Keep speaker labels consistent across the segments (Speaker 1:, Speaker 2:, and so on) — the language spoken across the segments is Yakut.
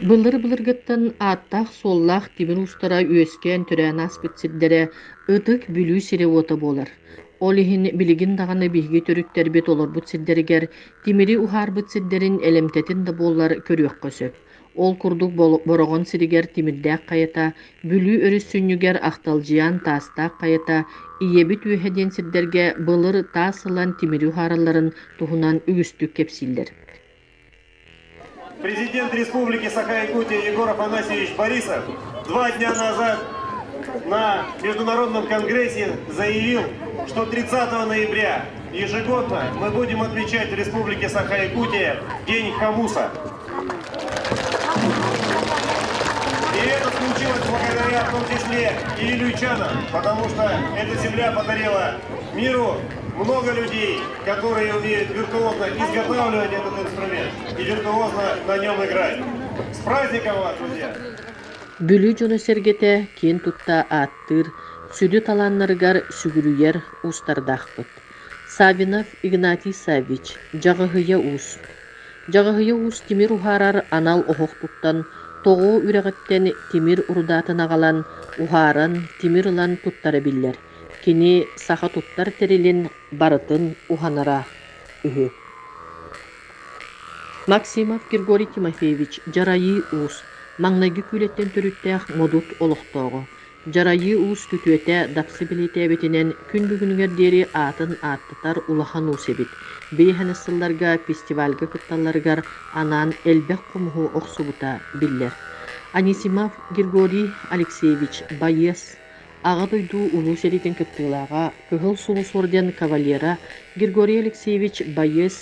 Speaker 1: Былыр-былыргыттан ааттаах-суоллаах тимир уустара үөскээн-төрөөн ааспыт сирдэрэ Ытык Бүлүү сирэ-уота буолар. Ол иһин билигин даҕаны биһиги төрүттэрбит олорбут сирдэригэр тимири уһаарбыт сирдэрин элэмтэтин да буоллар көрүөххэ сөп. Ол курдук Бороҕон сиригэр Тимирдээх хайата, Бүлүү өрүс сүнньүгэр Ахталдьыйаан Таастаах хайата, Ийэбит үөһэ диэн сирдэргэ былыр таас ылан тимири уһааралларын туһунан үгүстүк кэпсииллэр.
Speaker 2: Президент Республики Саха-Якутия Егор Афанасьевич Борисов 2 дня назад на Международном конгрессе заявил, что 30 ноября ежегодно мы будем отмечать в Республике Саха-Якутия День Хамуса. И это случилось благодаря в том числе и илючанам, потому что эта земля подарила миру много людей, которые умеют виртуозно изготавливать этот инструмент и виртуозно на нем играть. С праздником вас, друзья!
Speaker 1: Бүлүү дьоно-сэргэтэ киэн тутта ааттыыр, сүдү талааннарыгар сүгүрүйэр уустардаахпыт. Саввинов Игнатий Саввич, Дьаҕыһыйа Уус. Дьаҕыһыйа Уус тимир уһаарар анал оһох туттан, Тоҕо үрэҕиттэн тимир урудаатын аҕалан, уһааран, тимир ылан туттара биллэр. Кини саха туттар тэрилин барытын уһанара үһү. Максимов Григорий Тимофеевич, Дьарайыы Уус, маҥнайгы күүлэттэн төрүттээх Модут олохтооҕо. Дьарайыы Уус күтүөтэ Дапсы бэлиэтээбитинэн, күн бүгүнүгэр диэри аатын ааттатар улахан уус эбит. Биэһэнэ сылларга фестивальга кытталларыгар анаан элбэх хомуһу охсубута биллэр. Анисимов Григорий Алексеевич, байыас, Аҕа дойду Улуу сэриитин кыттыылааҕа, Кыһыл Сулус орден кавалера Григорий Алексеевич байыас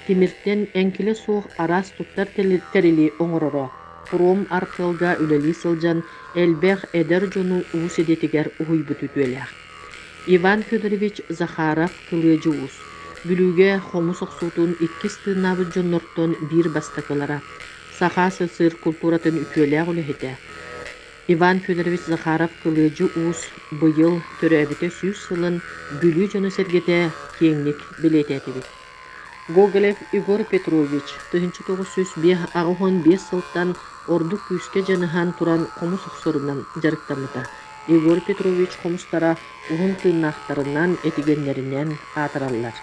Speaker 1: тимиртэн эҥкилэ суох араас туттар тэрили оҥороро. Пром артыалга үлэлии сылдьан элбэх эдэр дьону уус идэтигэр уһуйбут үтүөлээх. Иван Федорович Захаров Кылыадьы уус, Бүлүүгэ хомус охсуутун иккис тыыннаабыт дьоннортон биир бастакылара, Саха СССР култууратын үтүөлээх үлэһитэ, Иван Федорович Захаров-Кылыадьы Уус быйыл төрөөбүтэ 100 сылын Бүлүү дьоно-сэргэтэ киэҥник бэлиэтээтибит. Гоголев Егор Петрович 1985 сылтан ордук күүскэ дьаныһан туран хомус охсорунан дьарыктаммыта. Егор Петрович хомустара уһун тыыннаахтарынан, этигэннэринэн аатыраллар.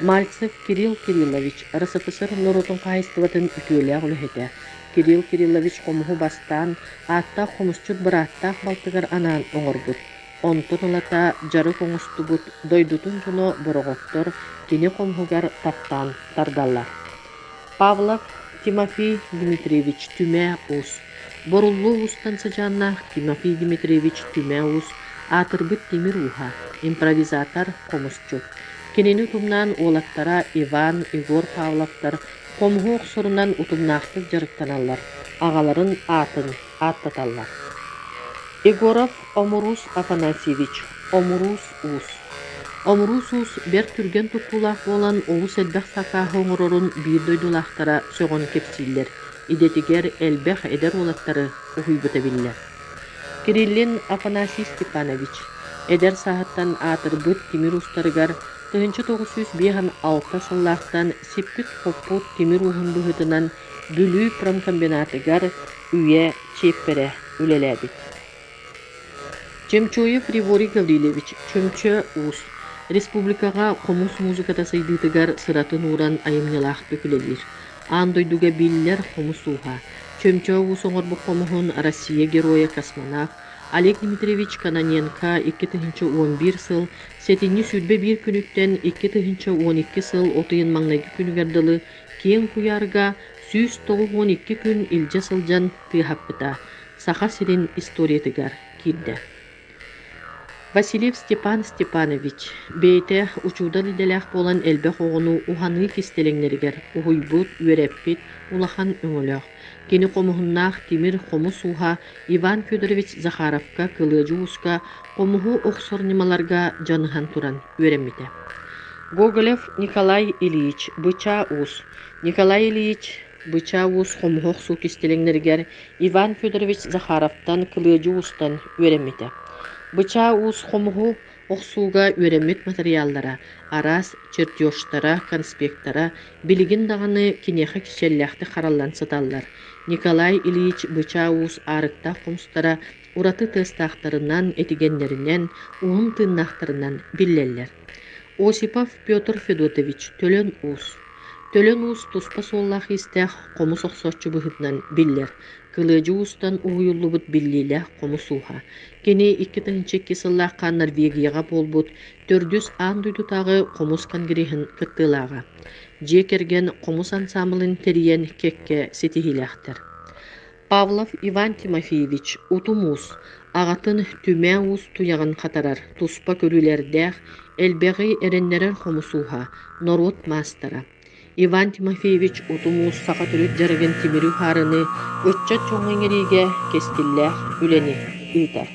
Speaker 1: Мальцев Кирилл Кириллович РСФСР норуотун хаһаайыстыбатын үтүөлээх үлэһитэ, Кирилл Кириллович хомуһу бастаан ааттаах хомусчут бырааттаах балтыгар анаан оҥорбут. Онтон ылата дьарык оҥостубут дойдутун дьоно бороҕоттор кини хомуһугар таптаан тардаллар. Павлов Тимофей Дмитриевич Түмээ Уус Боруллуо уустан сыдьааннаах Тимофей Дмитриевич Түмээ Уус аатырбыт тимир ууһа, импровизатор, хомусчут. Кинини утумнаан уолаттара Иван, Егор Павловтар хомуһу охсорунан утумнаахтык дьарыктаналлар, аҕаларын аатын ааттаталлар. Егоров Омуруус Афанасьевич, Омуруус Уус. Омуруус Уус бэрт түргэн туттуулаах буолан олус элбэх сакааһы оҥорорун биир дойдулаахтара сөҕөн кэпсииллэр, идэтигэр элбэх эдэр уолаттары уһуйбута биллэр. Кириллин Афанасий Степанович, эдэр сааһыттан аатырбыт тимир уустарыгар 1956 сыллаахтан сиппит-хоппут тимир ууһун быһыытынан Бүлүү промкомбинатыгар үйэ чиэппэрэ үлэлээбит. Чемчоев Григорий Гаврильевич, Чөмчө Уус, республикаҕа хомус музыката сайдыытыгар сыратын ууран айымньылаахтык үлэлиир. Аан дойдуга биллэр хомус ууһа. Чөмчө Уус оҥорбут хомуһун Россия Геройа космонавт Олег Дмитриевич Кононенко 2011 сыл сэтинньи 21 күнүттэн 2012 сыл от ыйын маҥнайгы күнүгэр дылы киэҥ куйаарга 192 күн илдьэ сылдьан тыаһаппыта Саха сирин историятыгар киирдэ. Васильев Степан Степанович бэйэтэ учуутал идэлээх буолан элбэх оҕону уһаныы кистэлэҥнэригэр уһуйбут, үөрэппит улахан өҥөлөөх. Кини хомуһуннаах тимир хомус ууһа Иван Федорович Захаровка Кылыадьы ууска хомуһу охсор ньымаларга дьаныһан туран үөрэммитэ. Гоголев Николай Ильич, Бычаа Уус. Николай Ильич Бычаа Уус хомуһу охсуу кистэлэҥнэригэр Иван Федорович Захаровтан Кылыадьы Уустан үөрэммитэ. Бычаа Уус хомуһу охсууга үөрэммит матырыйааллара, араас чертежтара, конспектара билигин даҕаны киниэхэ кичэллээхтик хараллан сыталлар. Николай Ильич Бычаа Уус аарыктаах хомустара ураты тыастаахтарынан, этигэннэринэн, уһун тыыннаахтарынан биллэллэр. Осипов Петр Федотович, Төлөн Уус. Төлөн Уус туспа суоллаах-иистээх хомус охсооччу быһыытынан биллэр. Кылыадьы уустан уһуйуллубут биллиилээх хомус ууһа. Кини 2002 сыллаахха Норвегияҕа буолбут төрдүс аан дойдутааҕы хомус конгреһын кыттыылааҕа. Дьиэ кэргэн хомус ансаамбылын тэрийэн кэккэ ситиһиилээхтэр. Павлов Иван Тимофеевич Утум Уус аҕатын Түмээ Уус туйаҕын хатарар туспа көрүүлэрдээх, элбэҕи эрэннэрэр хомус ууһа, норуот маастара. Иван Тимофеевич Утум Уус саха төрүт дьарыгын тимири уһаарыны ыччат дьоҥҥо иҥэриигэ кэскиллээх үлэни ыытар.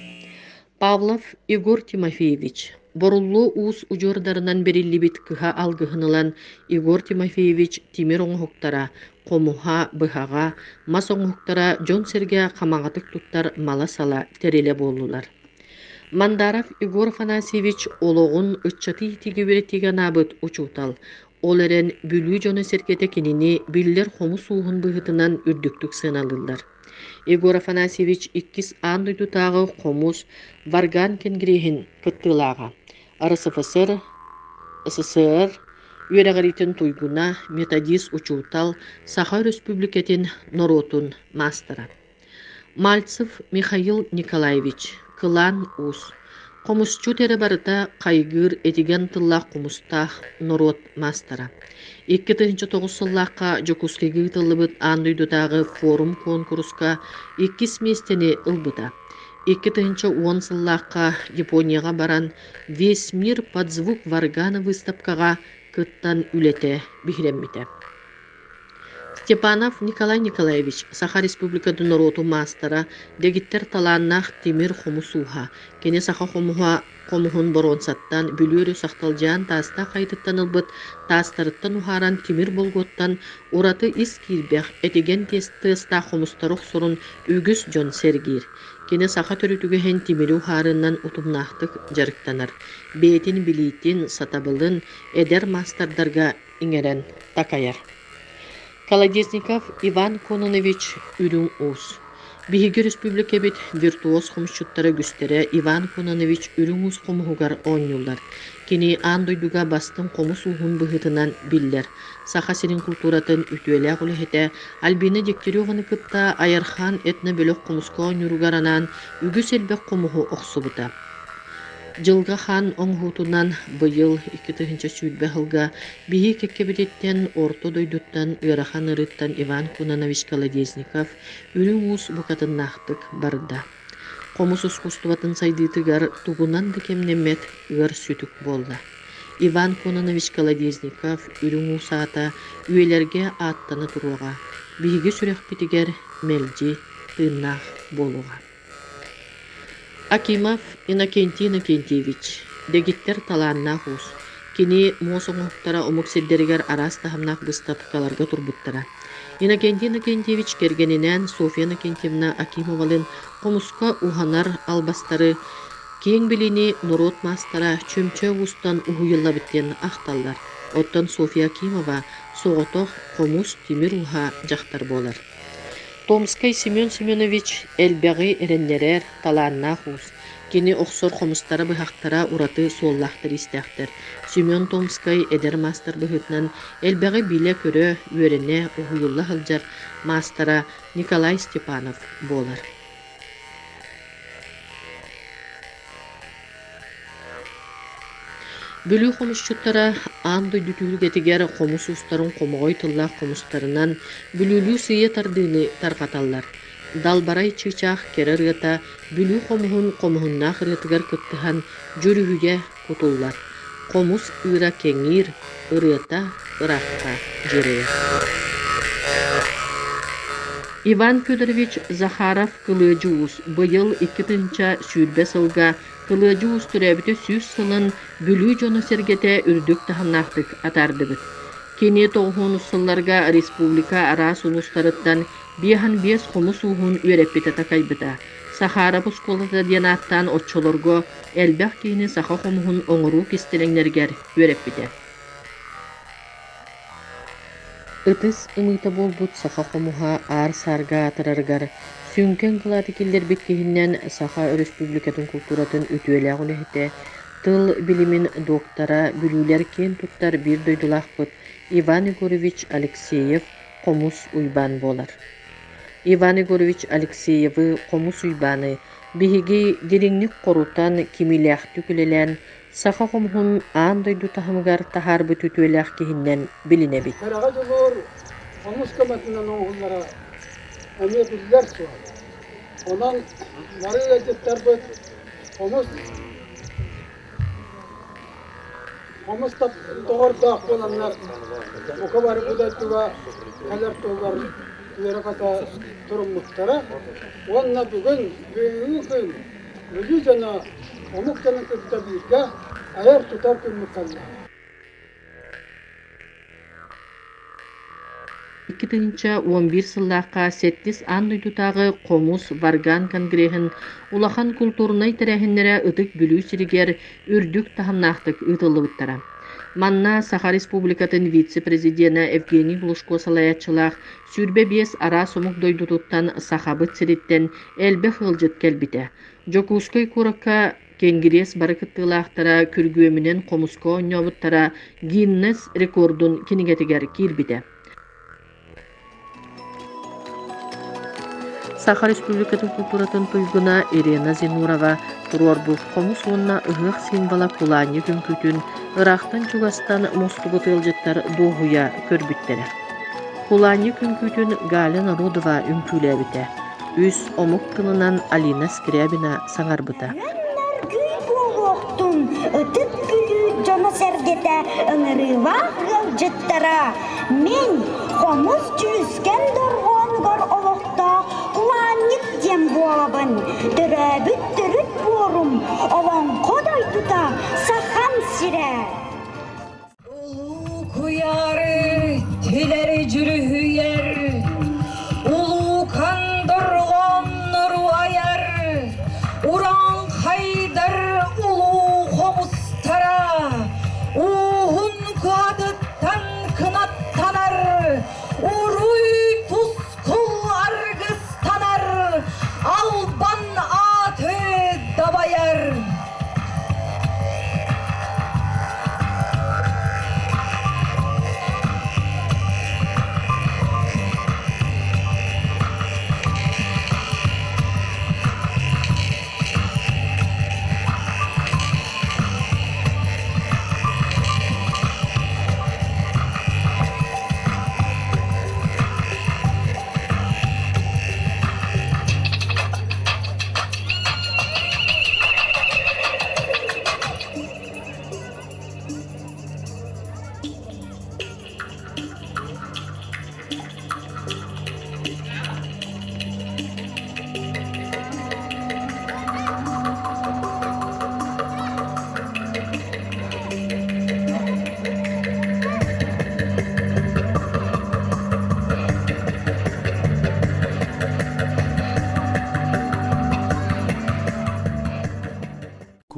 Speaker 1: Павлов Егор Тимофеевич Боруллуо уус удьуордарынан бэриллибит кыһа алгыһын ылан Егор Тимофеевич тимир оҥоһуктара, хомуһа, быһаҕа, мас оҥоһуктара дьон-сэргэ хамаҕатык туттар мала-сала тэрилэ буоллулар. Мандаров Егор Афанасьевич олоҕун ыччаты иитиигэ үөрэтиигэ анаабыт учуутал. Ол эрэн Бүлүү дьоно-сэргэтэ кинини биллэр хомус ууһун быһыытынан үрдүктүк сыаналыыллар. Егор Афанасьевич иккис аан дойдутааҕы хомус варган кэнгириэһин кыттыылааҕа, РСФСР, СССР үөрэҕириитин туйгуна, методист учуутал, Саха Өрөспүүбүлүкэтин норуотун маастара. Мальцев Михаил Николаевич, Кылаан Уус, Хомусчут эрэ барыта хайгыыр этигэн тыллаах хомустаах норуот маастара. 2009 сыллаахха Дьокуускайга ыытыллыбыт аан дойдутааҕы форум-куонкуруска иккис миэстэни ылбыта. 2010 сыллаахха Японияҕа баран «Весь мир под звук варгана» выставкаҕа кыттан үлэтэ биһирэммитэ. Степанов Николай Николаевич, Саха Республикатын норуотун маастара, дэгиттэр талааннаах тимир хомус ууһа. Кини саха хомуһа хомуһун боруонсаттан, Бүлүү өрүс Ахталдьаан таастаах хайатыттан ылбыт таастарыттан уһааран тимир болгуоттан ураты ис киирбэх, этигэн тыастаах хомустары охсорун үгүс дьон сэргиир. Кини саха төрүт үгэһин тимири уһаарыынан утумнаахтык дьарыктанар. Бэйэтин билиитин, сатабылын эдэр маастардарга иҥэрэн такайар. Колодезников Иван Кононович Үрүҥ Уус. Биһиги өрөспүүбүлүкэбит виртуоз хомусчуттара үгүстэрэ Иван Кононович Үрүҥ Уус хомуһугар оонньууллар. Кини аан дойдуга бастыҥ хомус ууһун быһыытынан биллэр. Саха сирин култууратын үтүөлээх үлэһитэ Альбина Дегтяреваны кытта Айархаан этно-бөлөх хомуска оонньууругар анаан үгүс элбэх хомуһу охсубута. Дьылҕа Хаан оҥоһуутунан быйыл 2020 сылга биһиги кэккэбититтэн Орто дойдуттан ыарахан ыарыыттан Иван Кононович Колодезников үрүҥ уус букатыннаахтык барда. Хомус ускуустубатын сайдыытыгар тугунан да кэмнэммэт ыар сүтүк буолла. Иван Кононович Колодезников үрүҥ уус аата үйэлэргэ ааттана туруоҕа, биһиги сүрэхпитигэр мэлдьи тыыннаах буолуоҕа. Акимов Иннокентий Иннокентьевич, дэгиттэр талааннаах уус. Кини муос оҥоһуктара омук сирдэригэр араас таһымнаах быыстапкаларга турбуттара. Иннокентий Иннокентьевич кэргэнинээн Софья Иннокентьевна Акимовалыын хомуска уһанар албастары киэҥ билиини норуот маастара Чөмчө уустан уһуйуллабыт диэн ахталлар. Оттон Софья Акимова соҕотох хомус тимир ууһа дьахтар буолар. Томскай Семен Семенович элбэҕи эрэннэрэр, талааннаах уус. Кини охсор хомустара-быһахтара ураты суоллаахтар-иистээхтэр. Семен Томскай эдэр маастар быһыытынан элбэҕи билэ-көрө, үөрэнэ, уһуйулла сылдьар маастара Николай Степанов буолар. Бүлүү хомусчуттара аан дойду түһүлгэтигэр хомус уустарын хомоҕой тыллаах хомустарынан бүлүүлүү сыыйа тардыыны тарҕаталлар. Далбарай чыычаах кэрэ ырыата Бүлүү хомуһун хомуһуннаах ырыатыгар кыттыһан дьүрүһүйэ кутуллар. Хомус ыыра кэҥиир, ырыата ыраахха дьиэрэйэр. Иван Федорович Захаров-Кылыадьы Уус быйыл 2020 сылга Кылыадьы Уус төрөөбүтэ 100 сылын Бүлүү дьоно-сэргэтэ үрдүк таһымнаахтык атаардыбыт. Кини тоҕуһуонус сылларга республика араас улуустарыттан 55 хомус ууһун үөрэппитэ-такайбыта. Сахаарап оскуолата диэн ааттаан оччолорго элбэх киһини саха хомуһун оҥоруу кистэлэҥнэригэр үөрэппитэ. Ытыс ымыыта буолбут саха хомуһа аар-саарга аатырарыгар сүҥкэн кылааты киллэрбит киһинэн Саха Өрөспүүбүлүкэтин култууратын үтүөлээх үлэһитэ, тыл билимин доктора, бүлүүлэр киэн туттар биир дойдулаахпыт Иван Егорович Алексеев Хомус Уйбаан буолар. Иван Егорович Алексеевы Хомус Уйбааны биһиги дириҥник хорутан, кимиилээхтик үлэлээн Саха хомуһун аан дойду таһымыгар таһаарбыт үтүөлээх киһинэн билинэбит.
Speaker 3: Кэрэҕэ дьулуур хомус көмөтүнэн оҥоһуллара эмиэ биллэр суол. Онон бары ыалдьыттарбыт хомус хомус доҕордоох буоланнар бука бары бу дойдуга кэлэр туһугар үөрэ-көтө туруммуттара уонна бүгүн бүгүҥҥү күн Бүлүү дьоно омук дьонун кытта бииргэ айар-тутар күммүт кэллэ.
Speaker 1: 2011 сыллаахха сэттис аан дойдутааҕы Хомус Варган конгреһын улахан култуурунай тэрээһиннэрэ Ытык Бүлүү сиригэр үрдүк таһымнаахтык ыытыллыбыттара. Манна Саха Республикатын вице-президенэ Евгений Глушко салайааччылаах 25 араас омук дойдутуттан Сахабыт сириттэн элбэх ыалдьыт кэлбитэ. Дьокуускай куоракка Кэнгириэс бары кыттыылаахтара күргүөмүнэн хомуска оонньообуттара Гиннес рекордун кинигэтигэр киирбитэ. Саха Республикатын култууратын туйгуна Ирина Зинурова туруорбут хомус уонна ыһыах символа кулаанньык үҥкүүтүн ыраахтан-чугастан мустубут ыалдьыттар дуоһуйа көрбүттэрэ. Кулаанньык үҥкүүтүн Галя Народова үҥкүүлээбитэ. Үс омук тылынан Алина Скрябина саҥарбыта.
Speaker 4: Нөргүй буолуохтун ытык Бүлүү дьоно-сэргэтэ ыҥырыылаах ыалдьыттара мин хомус дьүрүскэн дорҕоонугар олохтоох кулаанньык диэн буолабын төрөөбүт төрүт буорум олоҥхо дойдута Сахам сирэ
Speaker 5: Улуу куйаары тилэри дьүрүһүйэр, улуукан дорҕооннору айар, урааҥхайдар улуу хомустара, ууһун куһатыттан кынаттанар, уруй тускул аргыстанар, албан ааты дабайар.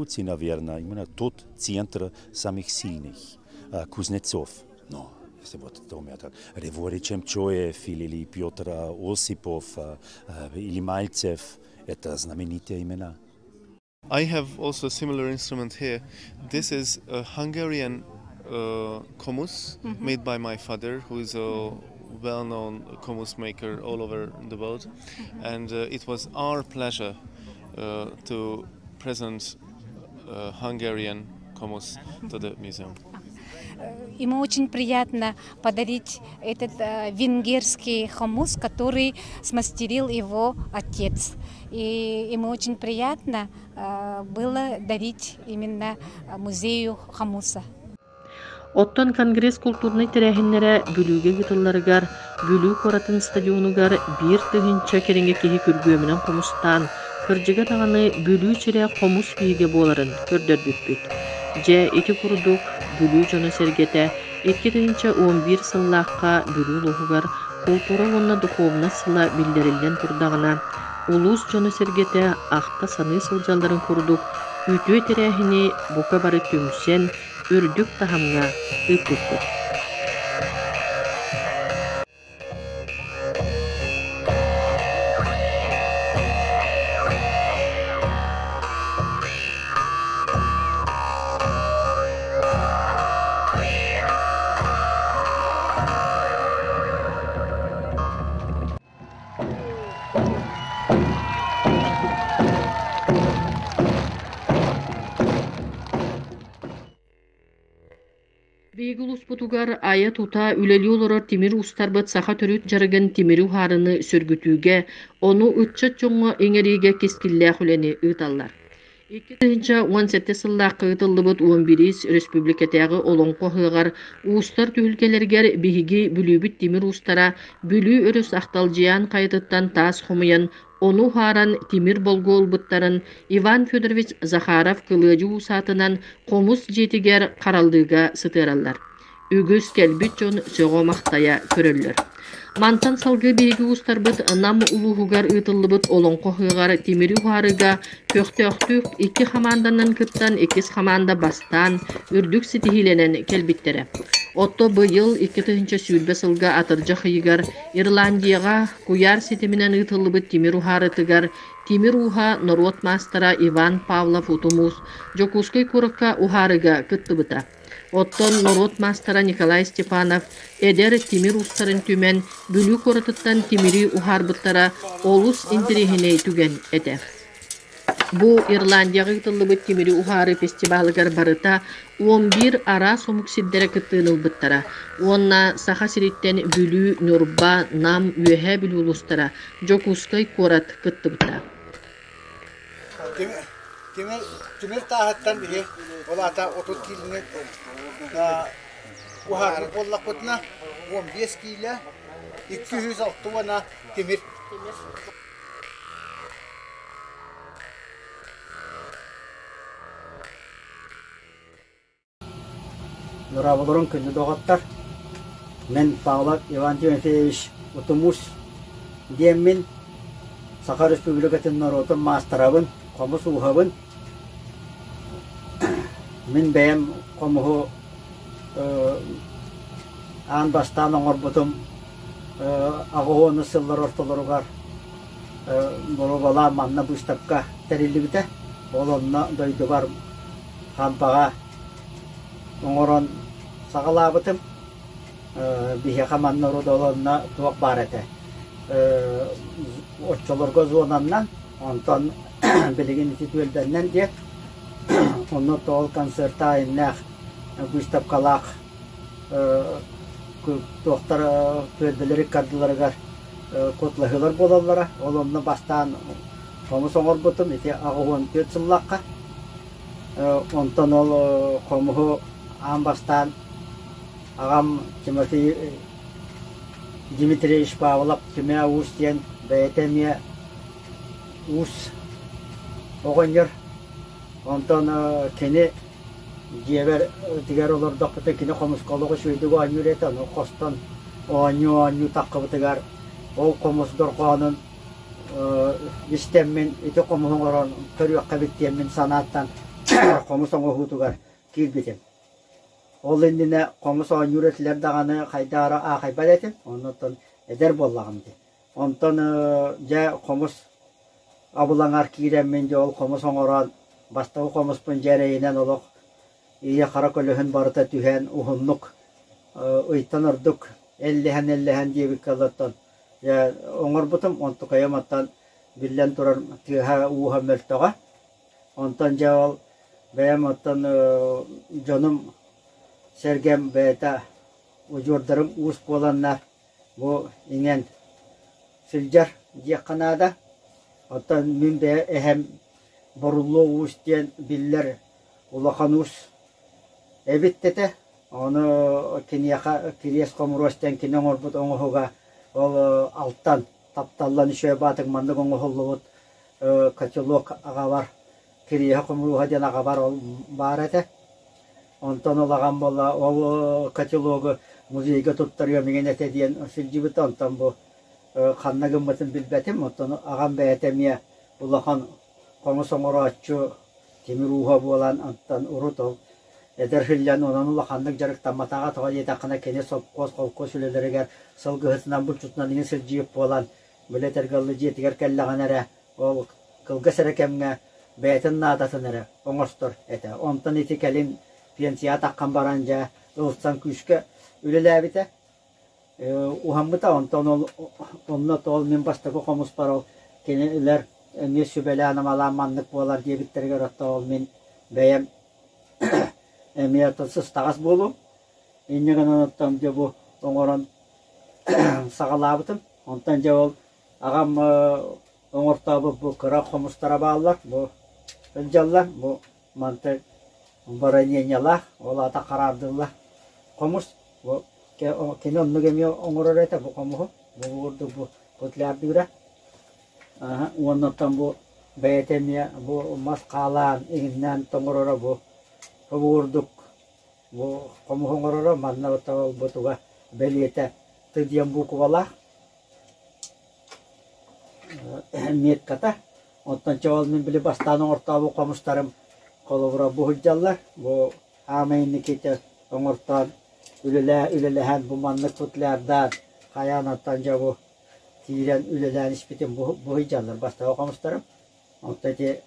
Speaker 6: Якутии, наверное, именно тот центр самых сильных, Кузнецов. Но если вот это это Реворий Чемчоев или Петр Осипов или Мальцев, это знаменитые имена.
Speaker 7: I have also a similar instrument here. This is a Hungarian komuz made by my father, who is a well-known komuz maker all over the world. And it was our pleasure to present Hungarian komuz to the museum.
Speaker 8: Ему очень приятно подарить этот венгерский хомус, который смастерил его отец. И ему очень приятно было дарить именно музею хомуса.
Speaker 1: Оттон Конгресс култуурнай тэрээһиннэрэ Бүлүүгэ ыытылларыгар Бүлүү куоратын стадионугар 1 тыһыынча кэриҥэ киһи күргүөмүнэн хомустаан, кырдьыга даҕаны Бүлүү сирэ хомус биһигэ буоларын көрдөрбүппүт. Дьэ, ити курдук Бүлүү дьоно-сэргэтэ 2011 сыллаахха Бүлүү улууһугар култуура уонна духуобунас сыла биллэриллэн турдаҕына, улуус дьоно-сэргэтэ ахта-саныы сылдьалларын курдук үтүө тэрээһини бука бары түмсэн, үрдүк таһымҥа ыыппыппыт. Биһиги улууспутугар айа-тута үлэлии олорор тимир уустарбыт саха төрүт дьарыгын тимири уһаарыны сөргүтүүгэ, ону ыччат дьоҥҥо иҥэриигэ кэскиллээх үлэни ыыталлар. 2017 сыллаахха ыытыллыбыт 11-ис өрөспүүбүлүкэтээҕи Олоҥхо ыһыаҕар уустар түһүлгэлэригэр биһиги Бүлүүбүт тимир уустара Бүлүү өрүс Ахталдьыйаан хайатыттан таас хомуйан, ону уһааран тимир болгуо ылбыттарын Иван Федорович Захаров Кылыадьы уус аатынан хомус дьиэтигэр хараллыыга сытыараллар. Үгүс кэлбит дьон сөҕө-махтайа көрөллөр. Мантан салгыы биһиги уустарбыт Нам улууһугар ыытыллыбыт Олоҥхо ыһыаҕар тимири уһаарыыга көхтөөхтүк икки хамаанданан кыттан иккис хамаанда бастаан үрдүк ситиһиилэнэн кэлбиттэрэ. Отто быйыл 2020 сылга атырдьах ыйыгар Ирландияҕа куйаар ситиминэн ыытыллыбыт тимир уһаарытыгар тимир ууһа норуот маастара Иван Павлов-Утум Уус Дьокуускай куоракка уһаарыга кыттыбыта. Оттон норуот маастара Николай Степанов эдэр тимир уустарын түмэн Бүлүү куоратыттан тимири уһаарбыттара олус интэриэһинэй түгэн этэ. Бу Ирландияҕа ыытыллыбыт тимири уһаарыы фестивалыгар барыта 11 араас омук сирдэрэ кыттыыны ылбыттара уонна Саха сириттэн Бүлүү, Ньурба, Нам, Үөһээ Бүлүү улуустара, Дьокуускай куорат кыттыбыта.
Speaker 9: Тимир, тимир тааһыттан биһи ол аата 30 киилини уһаарбыт буоллахпытына 15 киилэ 206 уона тимир.
Speaker 10: Дорооболорун күндү доҕоттор! Мин Павлов Иван Тимофеевич Утумус диэммин Саха Республикатын норуотун маастарабын, хомус ууһабын. Мин бэйэм хомуһу аан бастаан оҥорбутум аҕыс сыллар ортолоругар боруобалаан манна быыстапка тэриллибитэ. Ол онно дойдубар Хампаҕа оҥорон саҕалаабытым. Биһиэхэ манна Рудолонна туох баар этэ. Оччолорго зонаннан, онтон билигин ити түөлбэннэн диэн, онно тоол концерта айымнаах быыстапкалаах туохтар түөлбэлэри ыккардыларыгар куотлаһыылар буолаллара. Ол онно бастаан хомус оҥорбутум ити 84 сыллаахха. Онтон ол хомуһу аан бастаан аҕам Тимофей Дмитриевич Павлов Түмээ Уус диэн бэйэтэ эмиэ уус оҕонньор. Онтон кини дьиэбэр тигэр олордохпутуна кини хомуска олох үчүгэйдик оонньуур этэ, ону хостон оонньуу-оонньуу таххыбытыгар ол хомус дорҕоонун истэммин ити хомуһу оҥорон көрүөххэ эбит диэммин санааттан хомус оҥоһуутугар киирбитим. Ол иннинэ хомус оонньуур этилэр даҕаны хайдах эрэ аахайбат этим, оннуттан эдэр буоллаҕым дии. Онтон дьэ хомус абылаҥар киирэммин дьэ ол хомус оҥорон бастакы хомуспун дьэ эрэйинэн олох ийэ-хара көлөһүн барыта түһэн уһуннук ыйтан ордук эллэһэн-эллэһэн диэбиккэ олортон дьэ оҥорбутум. Онтукайым оттон биллэн турар тыаһа-ууһа мөлтөҕө. Онтон дьэ ол бэйэм оттон дьонум сэргэм бэйэтэ удьуордарым уус буоланнар бу иҥэн сылдьар диэххэ наада. Оттон мин бэйэ эһэм Боруллуо Уус диэн биллэр улахан уус эбит этэ. Ону киниэхэ кириэс хомуруос диэн кини оҥорбут оҥоһуга ол алтан тапталлан үчүгэй баатык маннык оҥоһуллубут котелок аҕабар кириэһэ хомуруоһа диэн аҕабар ол баар этэ. Онтон ол аҕам буолла ол котелогу музейга туттарыам иҥин этэ диэн сылдьыбыта. Онтон бу ханна гыммытын билбэтим. Оттон аҕам бэйэтэ эмиэ улахан хомус оҥорооччу тимир ууһа буолан, онтон урут ол эдэр сылдьан онон улаханнык дьарыктамматаҕа. Тоҕо диэтэххинэ кини сопхуос, холкуос үлэлэригэр сылгыһытынан, булчутунан иҥин сылдьыбыт буолан, били этэргэ дылы дьиэтигэр кэллэҕинэ эрэ ол кылгас эрэ кэмҥэ бэйэтин наадатын эрэ оҥостор этэ. Онтон ити кэлин пенсияҕа таххан баран дьэ ылсан күүскэ үлэлээбитэ. Уһаммыта онтон ол онно ол мин бастакы хомуспар ол кинилэр эмиэ сүбэлээн-амалаан маннык буолар диэбиттэригэр оттон ол мин бэйэм эмиэ оттон сыстаҕас буолуум. Инньэ гынан оттон дьэ бу оҥорон саҕалаабытым. Онтон дьэ ол аҕам оҥортообут бу кыра хомустара бааллар, бу сылдьаллар, бу манты воронениелаах, ол аата хараардыллар хомус. Бу кини оннук эмиэ оҥорор этэ бу хомуһу, бу курдук бу футлярдыыра. Уонна оттон бу бэйэтэ эмиэ бу мас хаалаан, иҥиннээн тоҥороро бу курдук бу хомуһу оҥороро манна бу туга бэлиэтэ Т диэн буукубалаах метката. Оттон чоол мин били бастаан оҥортообут хомустарым холобура бу сылдьаллар. Бу аамай инникитэ оҥортоон үлэлээ үлэлэһэн бу маннык футлярдаан хайаан оттон дьэ бу киирэн үлэлээн испитим бу бу сылдьаллар бастакы хомустарым. Онтон ити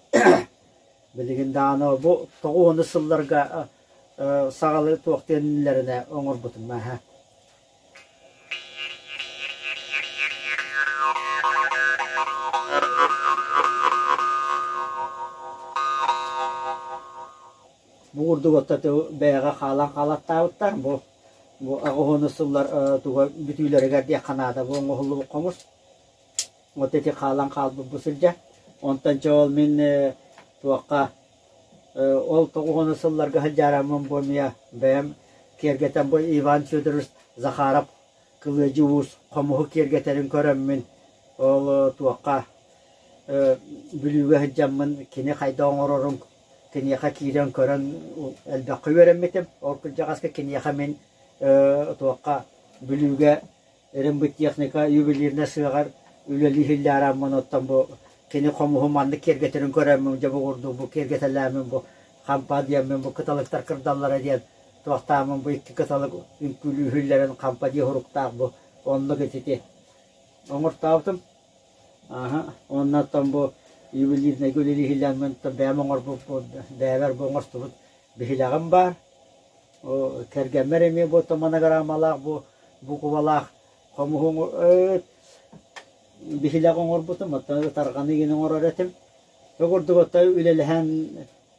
Speaker 10: билигин даҕаны бу тоҕус сылларга саҕалыы туох диэннэринэ оҥорбутум аха. Бу курдук оттоту бэйэҕэ хаалан хаалаттаабыттар. Бу бу аҕыс сыллар туга бүтүүлэригэр диэххэ наада бу оҥоһуллубут хомус. Вот ити хаалан хаалбыт бу сылдьар. Онтон чэ ол мин туохха ол тоҕус сылларга сылдьаараммын бу эмиэ бэйэм киэргэтэн бу Иван Федорович Захаров Кылыадьы Уус хомуһу киэргэтэрин көрөммүн ол туохха Бүлүүгэ сылдьаммын кини хайдах оҥорорун киниэхэ киирэн көрөн элбэххэ үөрэммитим. Ол кырдьаҕаска киниэхэ мин туохха Бүлүүгэ Рембыттехника ювелирнай сыаҕар үлэлии иһиллээраммын оттон бу кини хомуһу маннык киэргэтэрин көрөммүн дьэ бу курдук бу киэргэтэлээммин бу хампа диэммин бу кыталыктар кырдаллара диэн туохтааммын бу икки кыталык үҥкүүлүүһүллэрин хампа дии суруктаах бу оннук итити оҥортообутум. Аха уонна оттон бу ювелирнайга үлэлии иһиллээммин бэйэм оҥорбуппун бэйэбэр бу оҥостубут биһилэҕим баар. Кэргэммэр эмиэ бу монограммалаах бу буквалаах хомуһу биһилэх оҥорбутум, оттон ытарҕаны игин оҥорор этим. Ол курдук оттон үлэлэһэн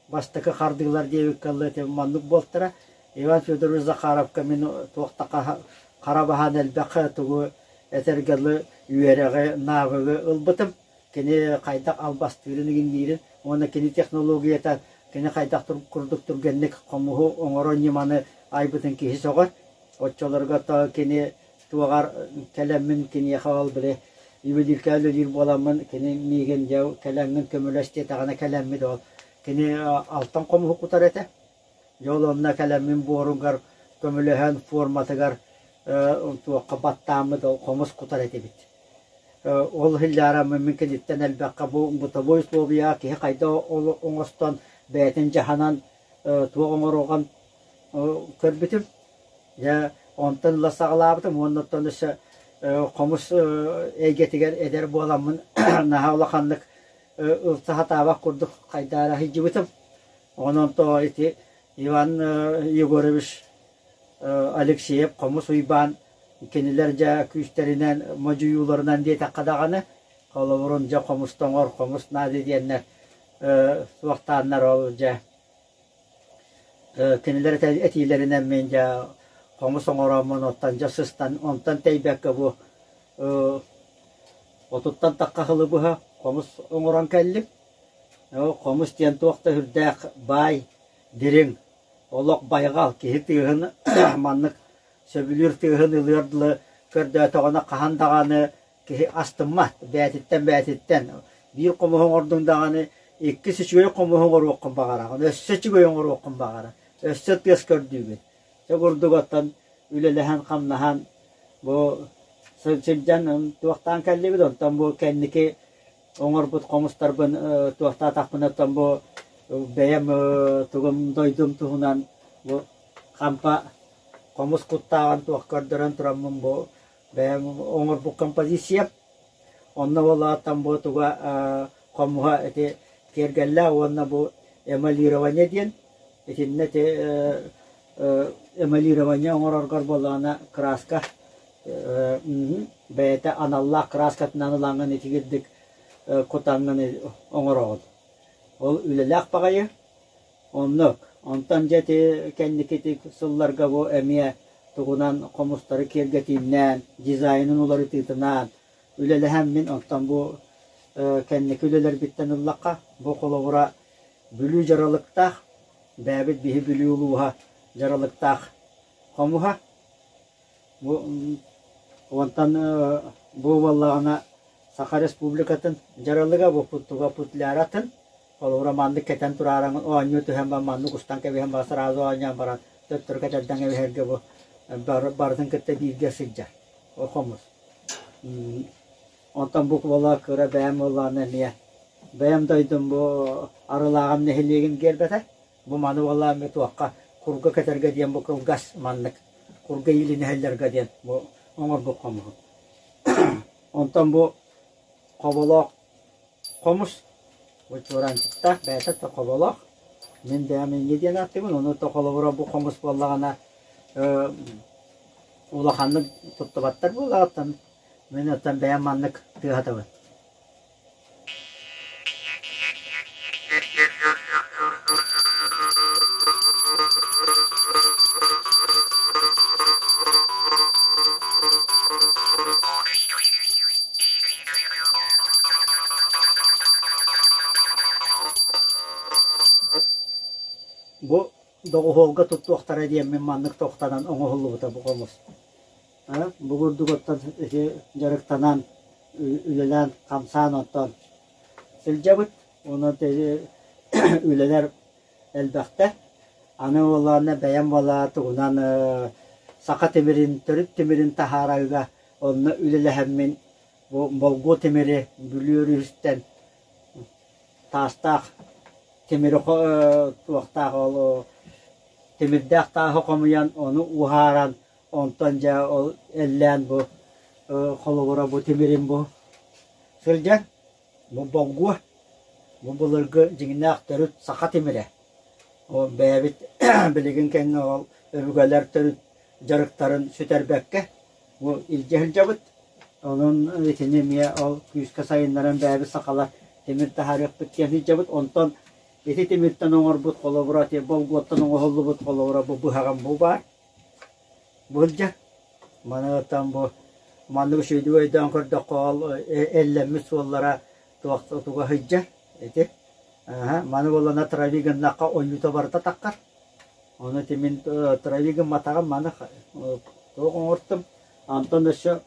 Speaker 10: бастакы хардыылар диэбиккэ дылы этим маннык буолтара. Иван Федорович Захаровка мин туох да хара баһаан элбэх тугу этэргэ дылы үөрэҕи, навыгы ылбытым. Кини хайдах албастыырын игинниирин уонна кини технологията кини хайдах курдук түргэнник хомуһу оҥорор ньыманы айбытын киһи сөҕөр. Оччолорго то кини туоҕар кэлэммин киниэхэ ол били ювелирка үлэлиир буоламмын кини миигин дьэ кэлэҥҥин көмөлөс диэтэҕинэ кэлэммит ол кини алтан хомуһу кутар этэ. Дьэ ол онно кэлэммин буоругар көмөлөһөн форматыгар туохха баттааммыт ол хомус кутар этибит. Ол иһиллээраммын мин киниттэн элбэххэ бу бытовой условия киһи хайдах оҥостон бэйэтин дьаһанан туох оҥоруоҕун көрбүтүм. Дьэ онтон ыла саҕалаабытым уонна оттон өссө хомус эйгэтигэр эдэр буоламмын наһаа улаханнык ылса сатаабат курдук хайдаара сылдьыбытым. Онон то ити Иван Егорович Алексеев Хомус Уйбаан кинилэр дьэ күүстэринэн модьуйууларынан диэтэххэ даҕаны холобурун дьэ хомус тоҥор, хомус наада диэннэр суохтааннар ол дьэ кинилэр этиилэринэн мин дьэ хомус оҥороммун оттон дьэ сыстан онтон тэйбэккэ бу отуттан тахха сылы быһа хомус оҥорон кэллим. Хомус диэн туох да сүрдээх баай, дириҥ, олох байҕал киһи тыаһын маннык сөбүлүүр тыаһын ылыар дылы көрдөөтөҕүнэ хаһан даҕаны киһи астыммат бэйэтиттэн бэйэтиттэн биир хомуһу оҥордуҥ даҕаны иккис үчүгэй хомуһу оҥоруоххун баҕараҕын өссө үчүгэй оҥоруоххун баҕара өссө тыас көрдүүгүн Дьэ курдук оттон үлэлэһэн-хамнаһан бу сылдьан туохтаан кэллибит онтон бу кэнники оҥорбут хомустарбын туохтаатахпына оттон бу бэйэм тугум дойдум туһунан бу хампа хомус куттааҕын туох көрдөрөн тураммын бу бэйэм оҥорбут композициям. Онно буоллаҕыттан бу туга хомуһа ити киэргэллээх уонна бу эмалирование диэн итиннэ ити эмалирование оҥороргор буоллаҕына краска бэйэтэ аналлаах краскатынан ылаҥҥын итигирдик кутаҥҥын оҥороҕун. Ол үлэлээх баҕайы. Оннук. Онтон дьэ ити кэнники сылларга бу эмиэ тугунан хомустары киэргэтииннээн, дизайнын уларытыытынаан үлэлэһэн мин онтон бу кэнники үлэлэрбиттэн ыллахха, бу холобура Бүлүү дьаралыктаах, бэйэбит биһи Бүлүү улууһа дьаралыктаах хомуһа. Бу онтон бу буоллаҕына Саха Республикатын дьаралыга бу туга путляратын холобура маннык кэтэн тураараҥын оонньуу түһэн баран маннык устан кэбиһэн баран сразу оонньоон баран төттөрү кэтэрдэн кэбиһэргэ бу барытын кытта бииргэ сылдьар ол хомус. Онтон бу буола кыра бэйэм буоллаҕына эмиэ бэйэм дойдум бу Арылааҕым нэһилиэгин гиэрбэтэ. Бу маны буоллаҕа эмиэ туохха курга кэтэргэ диэн бу кылгас маннык курга иилинэһэллэргэ диэн бу оҥорбут хомуһум. Онтон бу хоболоох хомус бу чуораанчыктаах бэйэтэ да хоболоох. Мин бэйэм инньэ диэн ааттыыбын. Ону то холобура бу хомус буоллаҕына улаханнык туттубаттар буоллаҕыттан мин оттон бэйэм маннык тыаһатабын. Бу доҕуһуолга туттуохтара диэммин маннык тохтонон оҥоһуллубута бу хомус. Бу курдук оттон ити дьарыктанан, үлэлээн, хамсаан оттон сылдьабыт. Онон үлэлэр элбэхтэ. Аны буоллаҕына бэйэм буоллаҕа тугунан саха тимирин, төрүт тимирин таһаарарга онно үлэлэһэммин бу болгуо тимири Бүлүү өрүһүстэн таастаах тимири туохтаах ол тимирдээх тааһы хомуйан ону уһааран Онтон дьэ ол эллээн бу холобура бу тимирим бу сылдьар, бу болгуо, бу былыргы дьиҥнээх төрүт саха тимирэ. Ол бэйэбит билигин кэннэ ол өбүгэлэр төрүт дьарыктарын сүтэрбэккэ бу илдьэ сылдьабыт. Онон итини эмиэ ол күүскэ сайыннаран бэйэбит сахалар тимир таһаарыахпыт диэн сылдьабыт. Онтон ити тимиртэн оҥорбут холобура болгуоттан оҥоһуллубут холобура бу быһаҕым бу баар. Былдьа маныттан бу маннык үчүгэйдик өйдөөн көрдөххө ол эллэммит суоллара туох туга сылдьар ити маны буоллана трави гыннахха ойуута барыта таххар ону ити мин трави гымматаҕым маны туох оҥортум онтон өссө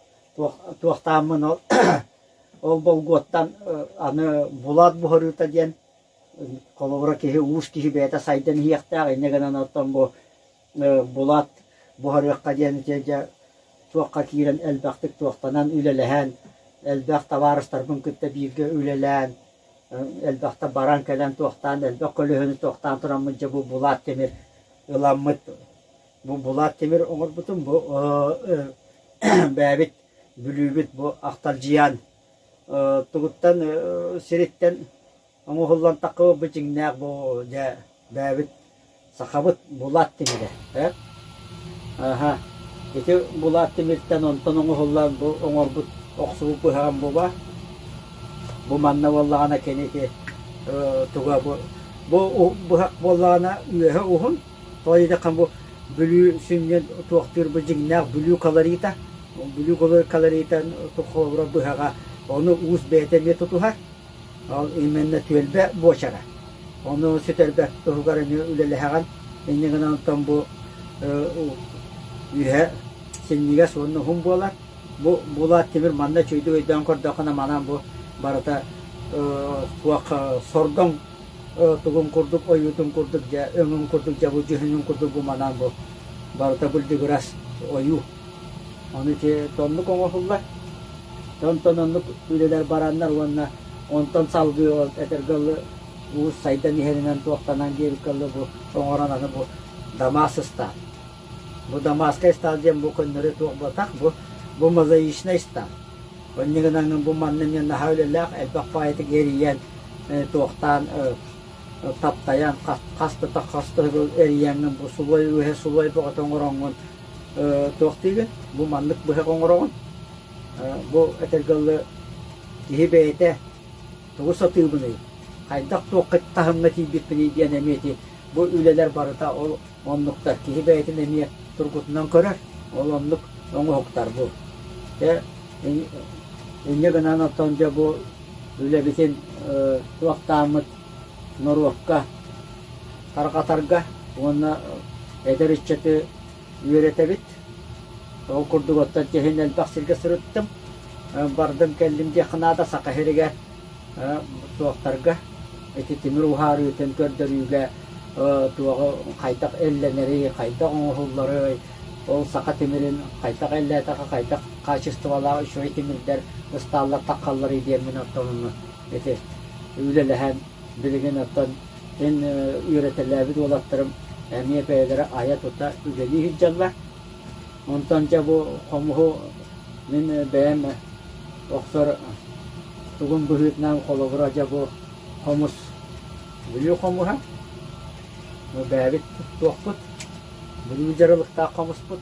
Speaker 10: туохтааммын ол ол болгуоттан аны булат буһарыыта диэн холобура киһи уус киһи бэйэтэ сайдан иһиэхтээх инньэ гынан оттон бу Булат буһарыахха диэн ити туохха киирэн элбэхтик туохтанан үлэлэһэн, элбэх табаарыстарбын кытта бииргэ үлэлээн, элбэхтэ баран кэлэн туохтаан, элбэх көлөһөнү туохтаан тураммыт дьэ бу Булат тимир ыламмыт бу Булат тимир оҥорбутум бу бэйэбит Бүлүүбүт бу Ахталдьыйаан тугуттан сириттэн Оҥоһуллан таххыбыт бу дьиҥнээх бу дьэ бэйэбит сахабыт булат тимирэ э аха ити булат тимиртэн онтон оҥоһуллан бу оҥорбут охсубут быһаҕым бу ба бу манна буоллаҕына кини ити туга бу бу быһах буоллаҕына үөһэ уһун тоҕо диэтэххэ бу Бүлүү сүнньүн туохтуур бу дьиҥнээх Бүлүү колорита Бүлүү колорита холобура быһаҕа ону уус бэйэтэ эмиэ тутуһар Ол именно түөлбэ буочара. Ону сүтэрбэт туһугар эмиэ үлэлэһэҕин. Инньэ гынан онтон бу үөһэ синньигэс уонна уһун буолар. Бу булаат тимир манна үчүгэйдик өйдөөн көрдөххүнэ манан бу барыта туох сордоҥ тугун курдук ойуутун курдук дьэ өҥүн курдук дьэ бу дьүһүнүн курдук бу манан бу барыта былдьыгырас ойуу. Ону ити тоннук оҥоһуллар. Онтон оннук үлэлэр бараннар уонна онтон салгыы ол этэргэ дылы уус сайдан иһэринэн туохтанан диэбиккэ дылы бу оҥорон аны бу Дамас ыстаал. Бу Дамасскай ыстаал диэн бу көннөрү туох буолтах бу бу мозаичнай ыстаал. Онньа гынан бу манна эмиэ наһаа үлэлээх элбэх баайытык эрийэн туохтаан таптайан хас да хас да эрийэҥҥин бу сулуой үөһэ сулуой бөҕөтө оҥороҥҥун туох диигин бу маннык быһах оҥороҕун Бу этэргэ дылы киһи бэйэтэ тугу сатыыбыный, хайдах туохха таһымҥа тиийбиппиний диэн эмиэ ити бу үлэлэр барыта ол оннуктар. Киһи бэйэтин эмиэ тургутунан көрөр. Ол оннук оҥоһуктар бу. Дьэ, инньэ гынан оттон дьэ бу үлэбитин туохтааммыт норуокка тарҕатарга уонна эдэр ыччаты үөрэтэбит. Ол курдук оттон киһин элбэх сиргэ сырыттым. Бардым кэллим диэххэ наада Саха сиригэр туохтарга ити тимир уһаарыытын көрдөрүүгэ туоҕу хайдах эллэнэрий, хайдах оҥоһулларый, ол саха тимирин хайдах эллээтэххэ хайдах хаачыстыбалаах үчүгэй тимирдэр ыстааллар таххалларый диэммин оттон ону ити үлэлэһэн билигин оттон эн үөрэтэлээбит уолаттарым эмиэ бэйэлэрэ айа-тута үлэлии сылдьаллар. Онтон дьэ бу хомуһу мин бэйэм охсор тугум быһыытынан холобура дьэ бу хомус Бүлүү хомуһа бу бэйэбит туохпут Бүлүү дьарылыктаах хомуспут.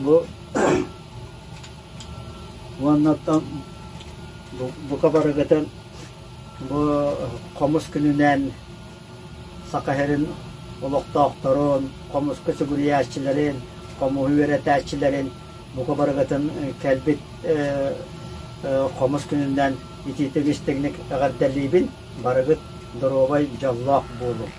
Speaker 10: Бу уонна оттон бука барыгытын бу хомус күнүнэн Саха сирин олохтоохторун, хомуска сүгүрүйээччилэрин, хомуһу үөрэтээччилэрин бука барыгытын кэлбит хомус күнүнэн итиитик истиҥник эҕэрдэлиибин. Барыгыт доруобай, дьоллоох буолуҥ.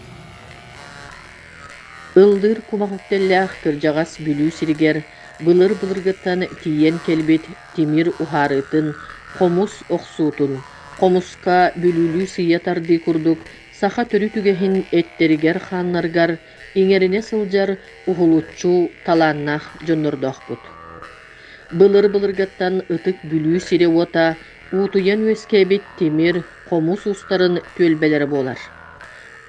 Speaker 1: Ыллыыр кумах үктэллээх кырдьаҕас Бүлүү сиригэр былыр-былыргыттан тиийэн кэлбит тимир уһаарыытын, хомус охсуутун, хомуска бүлүүлүү сыыйа тардыы курдук саха төрүт үгэһин эттэригэр-хааннарыгар иҥэринэ сылдьар уһулуччу талааннаах дьоннордоохпут. Былыр-былыргыттан ытык Бүлүү сирэ-уота уутуйан үөскээбит тимир, хомус уустарын түөлбэлэрэ буолар.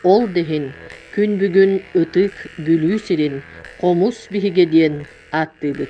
Speaker 1: Ол да иһин күн бүгүн ытык Бүлүү сирин хомус биһигэ диэн ааттыыбыт.